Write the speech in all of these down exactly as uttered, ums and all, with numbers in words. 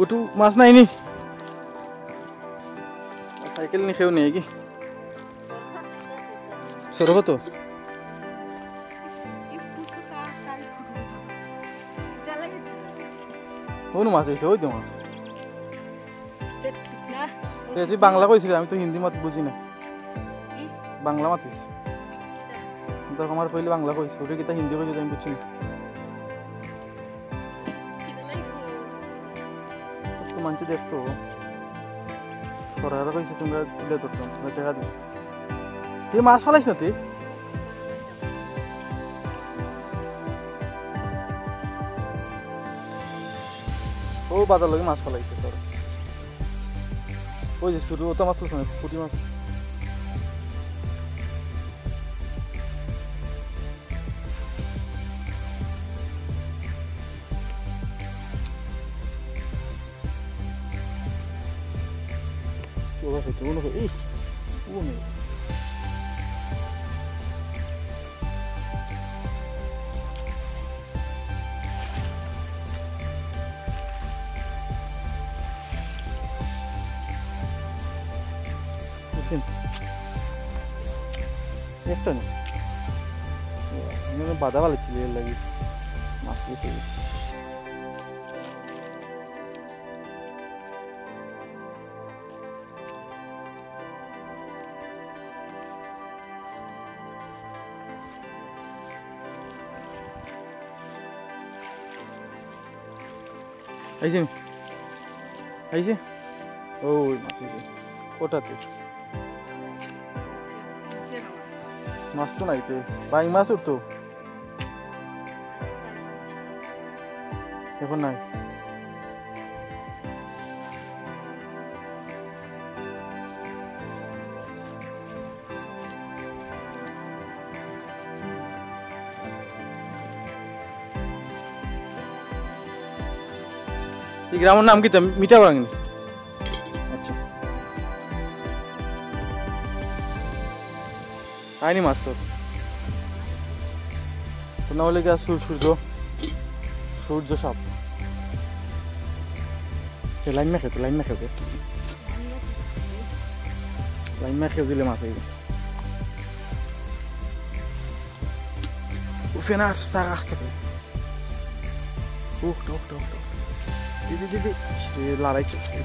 উঠু, মাছ নাই নি? সাইকেল নি কেউ নেই কি? সরো কত? কোনো মাছ আইছে, ওই তো মাছ। এ, তুই বাংলা কইছিলি, আমি তো হিন্দি মাত বুঝি না। বাংলা মাতিস। তো আমার কইলে বাংলা কইস, ওটা কিতা হিন্দি কইছে, আমি বুঝছি না। তো মানছে দেখতো। সরকার কইছে তোমরা তুলে ধরতাম, ওই টাকা দিন। তুই মাছ ফালাইস না তুই? ও বাজার লগে মাছ ফালাইছে তোর। ওই যে ছোট অত মাছ তুলছে না, পুঁটি মাছ। ও বাবা, কে মনে হয়, এই, ও নেই। বুঝছেন? একটা নেই। মানে বাধা ভালো ছিল এর লাগি। মাছ গেছে। আইছে নি? আইছে? ওই মাছ আইছে। ওটাতে। মাছ তো নাই তো। বাইং মাছ উঠতো। এখন নাই। এই গ্রামর নাম কিতা? মিঠাবাঙ্গি। আচ্ছা। আইনি মাছ তোর। তোর নাম হলে গিয়া সূর-, সূর্য, সূর্য সাপ। এ লাইন না খেতে, লাইন না খেতে। লাইন না খেয়ে দিলে মাছ হইবে। উফে না, আস্তে, আস্তে করে। উঠ, উঠ, উঠ, উঠ। দি, দি, দি, দি। সে লড়াই চলছে।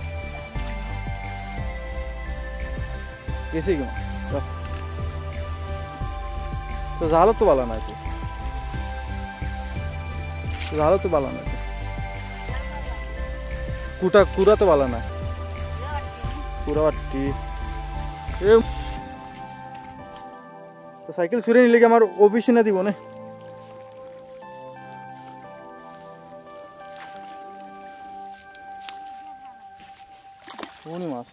গেছে কি মাছ? তো জালও তো বালা নাই তো। জালও তো বালা নাই তো। কুটা, কুড়া তো বালা নাই। কুড়া বাট্টি। এ, তো সাইকেল ছুড়ে নিলে কি আমার অফিসে না দিব না? কোন মাছ?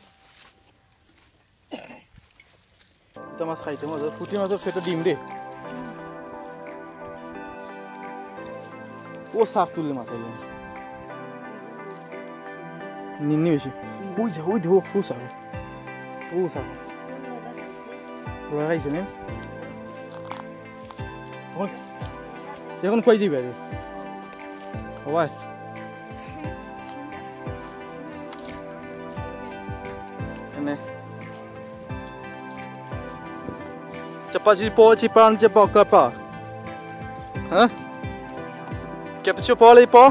এটা মাছ খাইতে মজা, পুঁটি মাছের পেটে ডিম রে। ও সাপ তুললে মাছ আইলো। নিন্নি বেশি। ওই যা, ওই দেখো, ও সাপ। ও সাপ। ওরা খাইছে না? ওই। এখন কই দিবে রে? ও ভাই। এনে। Cepat si po, cepat, cepat ke apa? হ্যাঁ? Cepat si po, li po?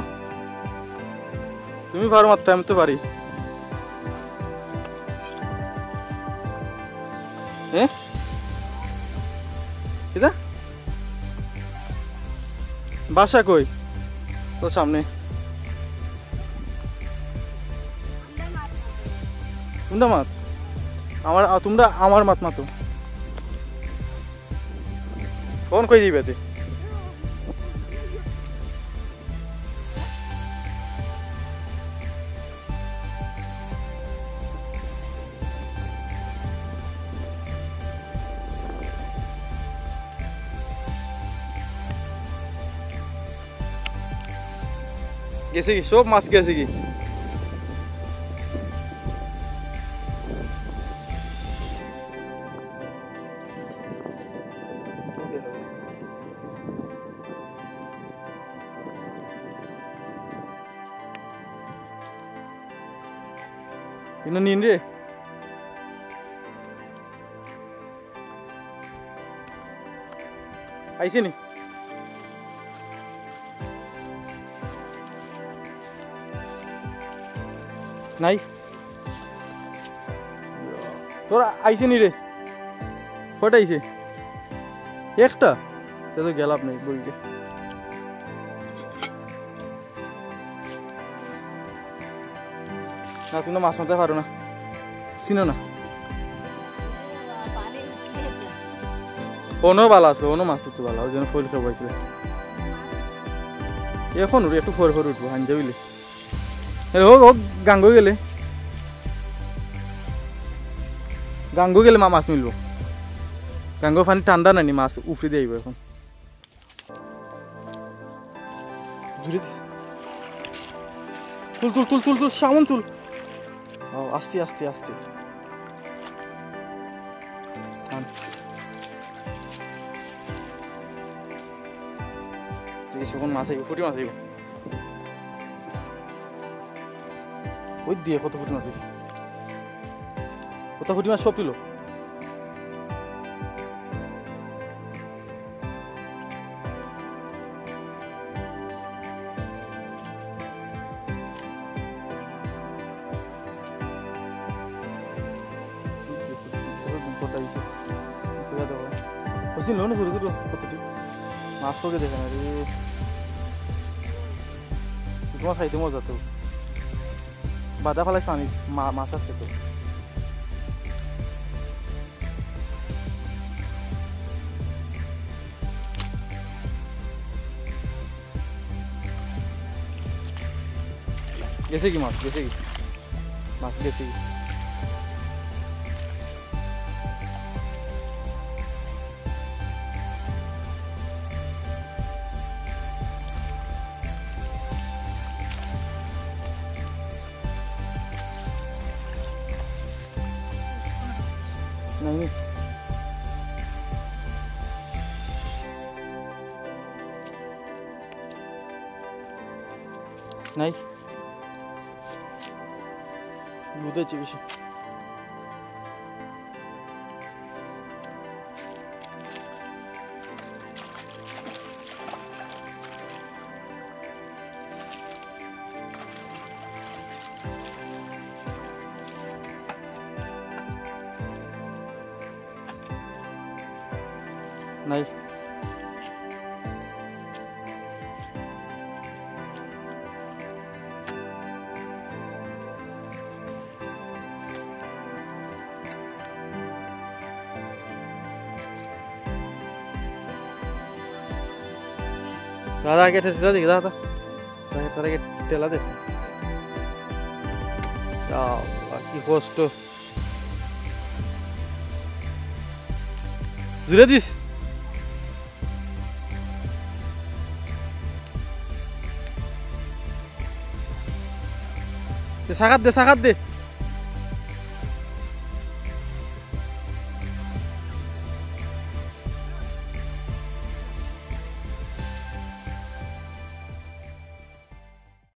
তুমি পারো মারতে, আমি তো পারি। হ্যাঁ? কিতা? বাসা কই? তো সামনে। কোনটা মাত? আমার, আ, তোমরা আমার মাত মাতো। ফোন কই দিবে তুই? গেছে কি? সব মাছ গেছে কি? ইনো নিন রে। আইছে নি? নাই। তোরা আইছে নি রে? কয়টা আইছে? একটা? তে তো গেলাপ নাই, বই দে। না, তুমি না মাছ মারতে পারো না, চিনো না। অনো বালা আছে, অনো মাছ উঠতে বালা, ওই জন্য ফইল খেয়ে পাইছিলে। এখন উঠে একটু ফর ফর উঠবো, হাঞ্জা বিলে। এ হোক, হোক, গাঙ্গো গেলে। গাঙ্গো গেলে মা মাছ মিলবো। গাঙ্গো পানি ঠান্ডা নানি, মাছ উফরে দিয়ে আইবো এখন। জুড়ে দিস। তুল, তুল, তুল, তুল, তুল, সামন তুল। ও, আস্তে, আস্তে, আস্তে। টান। এই সখন মাছ আইবো, ফুটি মাছ আইবো। ওই দিয়ে কত ফুটি মাছ আছে। কত ফুটি মাছ সব তুলো। কত আইছে? কত আইছে? বুঝলি, লোন ছোট ছোট কতটি? মাছ চোখে দেখে না রে। তোমার খাইতে মজা তো। বাদা ফালাইছ পানি, মা-, মাছ আছে তো। গেছে কি মাছ? গেছে কি? মাছ গেছে কি? নাই নি? নাই। বুঝাইছি বেশি। নাই। দাদা, আগে ঠেলা দেখি, দাদা। তার আগে ঠেলা দে। আল্লাহ, কি কষ্ট। জুড়ে দিস। দে, সাকাত দে, সাকাত দে।